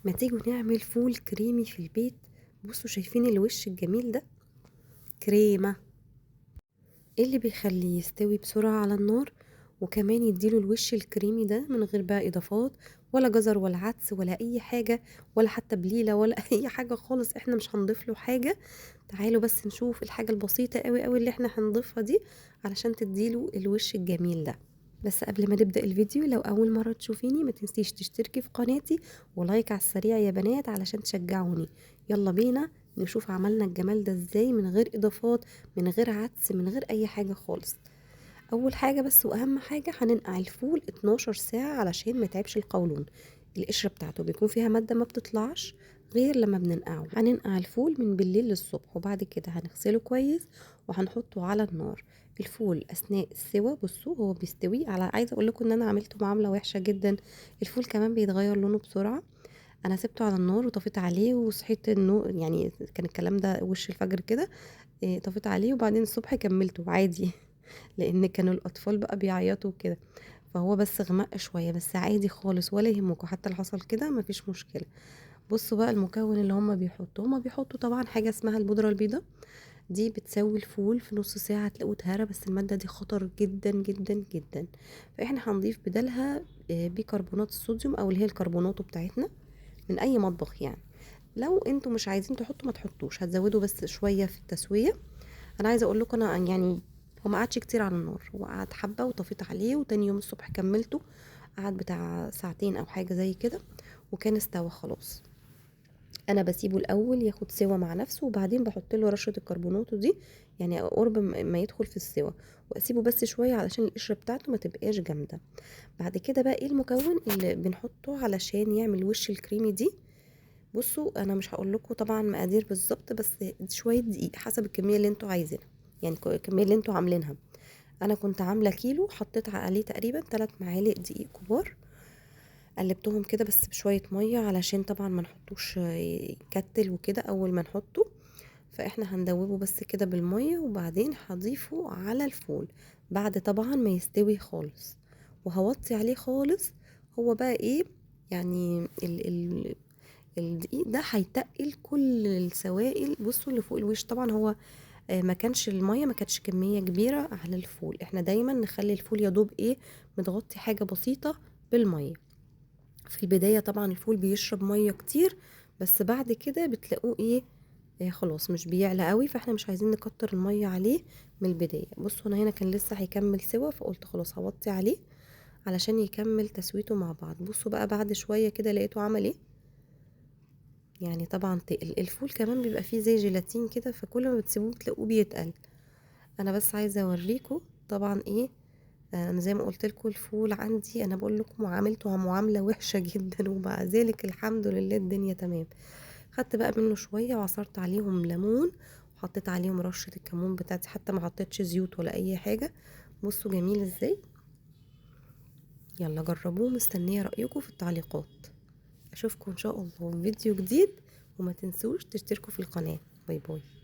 ما تيجوا نعمل فول كريمي في البيت. بصوا شايفين الوش الجميل ده؟ كريمة. ايه اللي بيخليه يستوي بسرعة على النار وكمان يديله الوش الكريمي ده من غير بقى اضافات ولا جزر ولا عدس ولا اي حاجة ولا حتى بليلة ولا اي حاجة خالص؟ احنا مش هنضيف له حاجة. تعالوا بس نشوف الحاجة البسيطة قوي قوي اللي احنا هنضيفها دي علشان تديله الوش الجميل ده. بس قبل ما نبدأ الفيديو، لو أول مرة تشوفيني ما تنسيش تشتركي في قناتي و like على السريع يا بنات علشان تشجعوني. يلا بينا نشوف عملنا الجمال ده ازاي من غير إضافات، من غير عدس، من غير أي حاجة خالص. أول حاجة بس وأهم حاجة، هننقع الفول 12 ساعة علشان ما يتعبش القولون. القشرة بتاعته بيكون فيها مادة ما بتطلعش غير لما بننقعه. هننقع الفول من بالليل للصبح، وبعد كده هنغسله كويس وهنحطه على النار. الفول اثناء السوا بصوا هو بيستوي على، عايزه اقول لكم ان انا عملته معاملة وحشة جدا. الفول كمان بيتغير لونه بسرعة. انا سبته على النار وطفيت عليه وصحيت انه يعني كان الكلام ده وش الفجر كده، طفيت عليه وبعدين الصبح كملته عادي لان كانوا الاطفال بقى بيعيطوا وكده، فهو بس غمق شوية بس عادي خالص ولا يهمكم، حتى لو حصل كده مفيش مشكلة. بصوا بقى المكون اللي هما بيحطوه، هما بيحطوا طبعا حاجة اسمها البودره البيضاء، دي بتسوي الفول في نص ساعة تلاقوه اتهرى، بس المادة دي خطر جدا جدا جدا. فاحنا هنضيف بدلها بيكربونات الصوديوم او اللي هي الكربوناتو بتاعتنا من اي مطبخ يعني. لو انتوا مش عايزين تحطوا ما تحطوش، هتزودوا بس شوية في التسوية. انا عايزه اقول لكم انا يعني هو ما قعدش كتير على النار، هو قعد حبه وطفيت عليه، وتاني يوم الصبح كملته، قعد بتاع ساعتين او حاجة زي كده وكان استوى خلاص. انا بسيبه الاول ياخد سوا مع نفسه، وبعدين بحط له رشه الكربوناتو دي يعني قرب ما يدخل في السوا، واسيبه بس شوية علشان القشرة بتاعته ما تبقاش جامدة. بعد كده بقى ايه المكون اللي بنحطه علشان يعمل وش الكريمي دي؟ بصوا انا مش هقول لكم طبعا مقادير بالظبط، بس شوية دقيق حسب الكمية اللي انتوا عايزينها، يعني الكمية اللي انتوا عاملينها. انا كنت عامله كيلو، حطيت عليه تقريبا 3 معالق دقيق كبار، قلبتهم كده بس بشوية مية علشان طبعا ما نحطوش يكتل وكده اول ما نحطه، فاحنا هندوبه بس كده بالمية، وبعدين هضيفه على الفول بعد طبعا ما يستوي خالص، وهوطي عليه خالص. هو بقى ايه يعني ال الدقيق ده هيتقل كل السوائل بصوا اللي فوق الوش. طبعا هو ما كانش المية، ما كانتش كمية كبيرة على الفول، احنا دايما نخلي الفول يا دوب ايه متغطي حاجة بسيطة بالمية في البداية. طبعا الفول بيشرب مية كتير، بس بعد كده بتلاقوه ايه، خلاص مش بيعلى قوي، فاحنا مش عايزين نكتر المية عليه من البداية. بصوا انا هنا كان لسه هيكمل سوا، فقلت خلاص هوطي عليه علشان يكمل تسويته مع بعض. بصوا بقى بعد شوية كده لقيته عمل ايه، يعني طبعا تقل. الفول كمان بيبقى فيه زي جيلاتين كده، فكل ما بتسيبوه بتلاقوه بيتقل. انا بس عايزه اوريكم طبعا ايه، انا زي ما قلت لكم الفول عندي انا بقول لكم عاملته معاملة وحشة جدا، ومع ذلك الحمد لله الدنيا تمام. خدت بقى منه شوية وعصرت عليهم ليمون، وحطيت عليهم رشه الكمون بتاعتي، حتى ما حطيتش زيوت ولا اي حاجة. بصوا جميل ازاي. يلا جربوه، مستنيه رايكم في التعليقات. اشوفكم ان شاء الله في فيديو جديد، وما تنسوش تشتركوا في القناة. bye bye.